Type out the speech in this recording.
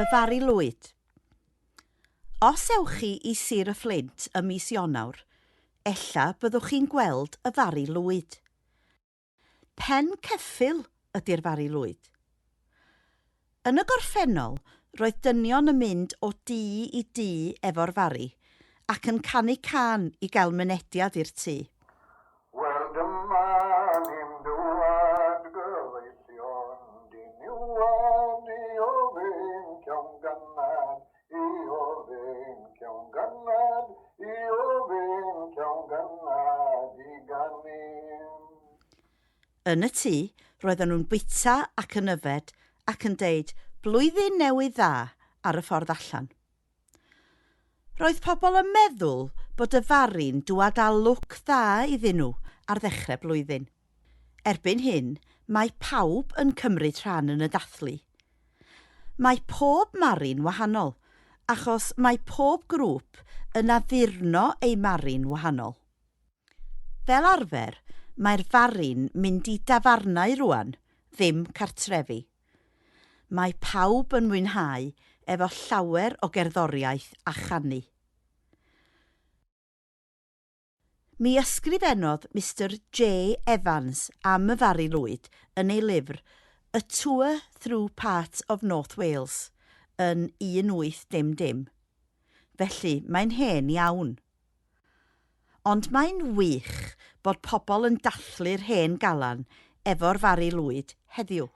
Y Fari Lwyd. Os ewch chi i Sir y Fflint ym mis Ionawr, ella byddwch chi'n gweld y Fari Lwyd. Pen ceffyl ydy'r Fari Lwyd. Yn y gorffennol, roedd dynion yn mynd o dŷ i dŷ efo'r Fari ac yn canu cân i gael mynediad i'r tŷ. Wel dyma ni'n dŵad gyfeillion diniwad i ofyn cewn gannad, i ofyn cewn gannad, i ofyn cewn gannad i ganu. Yn y tŷ, roedden nhw'n bwyta ac yn yfed ac yn deud 'Blwyddyn Newydd Dda' ar y ffordd allan. Roedd pobl yn meddwl bod y Fari'n dŵad â lwc dda iddyn nhw ar ddechrau blwyddyn. Erbyn hyn, mae pawb yn cymryd rhan yn y dathlu. Mae pob Mari'n wahanol, achos mae pob grŵp yn addurno eu Mari'n wahanol. Fel arfer, mae'r Fari'n mynd i dafarnau rŵan, ddim cartrefi. Mae pawb yn mwynhau efo llawer o gerddoriaeth a chanu. Mi ysgrifennodd Mister J Evans am y Fari Lwyd yn ei lyfr A Tour Through Parts of North Wales yn 1800. Felly, mae'n hen iawn. Ond mae'n wych bod pobl yn dathlu'r hen galan efo'r Fari Lwyd heddiw.